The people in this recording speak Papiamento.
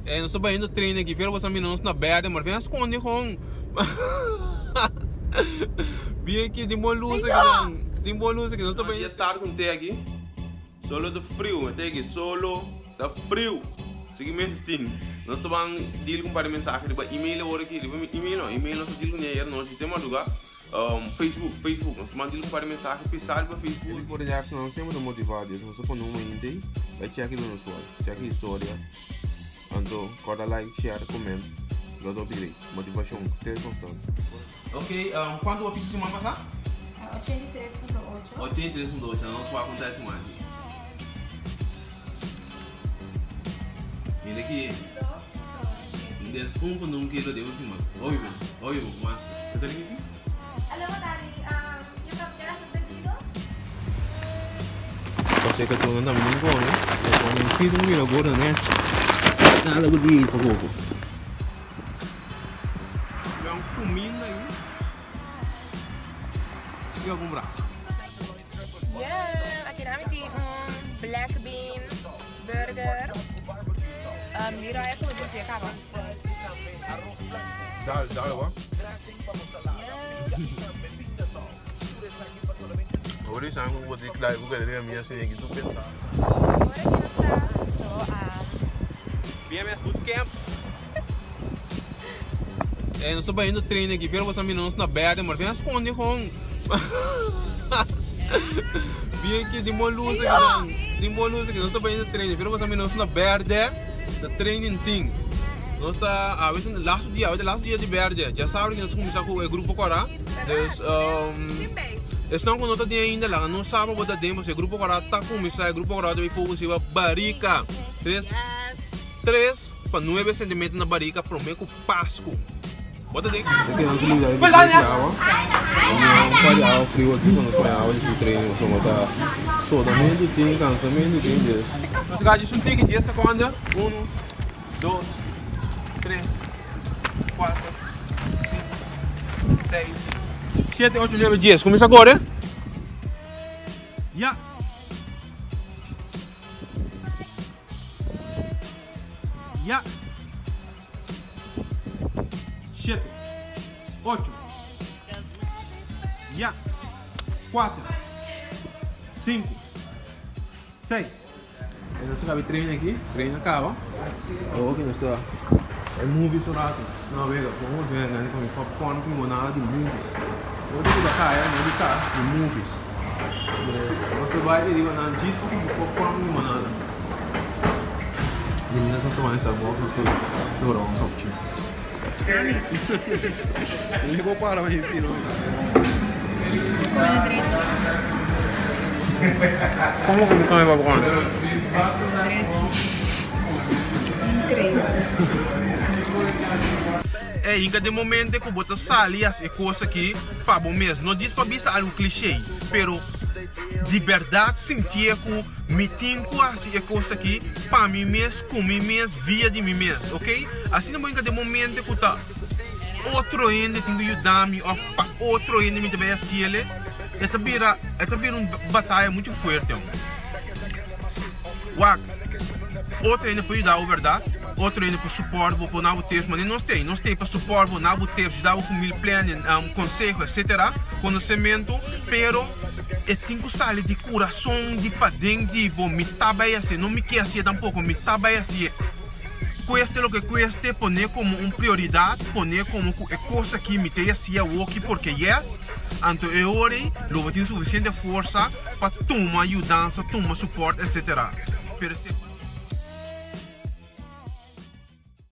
Eh, nos ta bayendo train aki. Fiera boso a mira nos na berde, maar ven a sconde gewoon. Bien aki, tin bon luz aki nan. Tin bon luz aki. Nos ta bayendo. Start cu un te aki. Solo ta friu, me te aki. Solo ta friu. Seguimento tin. Nos ta ban deal cu un par di mensahe riba email awor aki. Riba email no, email nos a deal cu ne ayer nochi te madruga. Facebook, Facebook. Nos ta ban deal cu un par di mensahe pesa riba Facebook. Por Jackson, nos semper ta motiva Dios. Nos ta pone un mente ei. Bai check e nos wall. Check e historia. Anto corda like, share, comment. Lo ta hopi great. Motivacion, stay constant. Ok, cuanto bo pisa siman pasa? 83.8. 83.8, nos wak con ta e siman aki. Mira aki. Des 1.1 kilo den un siman. Hopi bon, hopi bon, master. Bo ta rin aki? Alo, Dani. Yo papia quiere hacer pedido? Pasé ka tuna tambe no come. No come si tu mira gordo net. Nada ku di pa koko. Yon kuminda ahí. Kiko kumpra? Yeah, aki nan mi tin un black bean burger. Um, Leroy a come dje kaba. Dal, dal, wa. Ora e sangue ku di klai ku kere mi asina ki tu pensa. Ora ki nos ta so a BMS Bootcamp. Eh, nos ta bayendo train aki. Fiera boso a mira nos na berde, maar ven a sconde gewoon. Bien ki tin bon luz aki nan. Tin bon luz aki. Nos ta bayendo train. Fiera boso a mira nos na berde. The training team. Nos ta awe ta laatste dia, awe ta laatste dia di berde. Djasabra ki nos ta kuminsá ku e grupo kòrá. Dus esnan ku no ta den ainda laga nos sa pa bo ta den pasobra e grupo kòrá ta kuminsá. E grupo kòrá ta bai focus riba barika. Tres tres pa nuebe sentimeter na barika promé ku Pasku. Bo ta den? Esaki nan su lugar di trece awa. Un par di awa friu aki cuando pone awa di su train pasobra bo ta sodamentu tin, cansamentu tin des. Nos a djis un tiki dies seconde. Uno, dos, tres, cuatro, cinco, seis, siete, ocho, nuebe, dies. Cuminsa core. Ya. Ya. Shete, ocho, ya, kuater, sinku, seis. E nos a kaba e train aki, train a kaba. Awor ki nos ta e movies un rato. No a wega, como nos wega gana kome popcorn ku limonada di movies. No di riba kaya, no di kas, di movies. Nos ta bai riba nan djis pa kumpra popcorn ku limonada. Di mi nos a tuma esta box nos ta dora un kopchi. Mi por para mi pino. Come drechi. Como ku mi come popcorn? Drechi. Increíble. Ey, hinka den momente ku bo ta sali hasi e kos aki pa bo mes. No djis pa bisa algu cliché, pero di bèrdat sintié ku mi tin ku hasi e kos aki pa mi mes, ku mi mes, via di mi mes, ok? Asina bo hinka den momente ku ta otro hende tin ku yuda mi òf pa otro hende mi ta bai hasiel, e ta bira, e ta bira un bataya muchu fuerte. Wak, otro hende por yuda bo bèrdat, otro hende por support bo, por na bo tips, manera nos ta ei, nos ta ei pa support bo, na bo tips, yuda bo ku mil planning, konseho, etcetera, konosementu, pero e tin ku sali di kurason, di paden di bo, mi ta bai hasié, no mi ke hasié tampoko, mi ta bai hasié. Kueste loke kueste, pone komo un prioridat, pone komo ku e kos aki mi ta hasié awoki porque yes, anto e ora ei lo bo tin sufisiente forsa pa tuma yudansa, tuma support, etcetera. Pero si.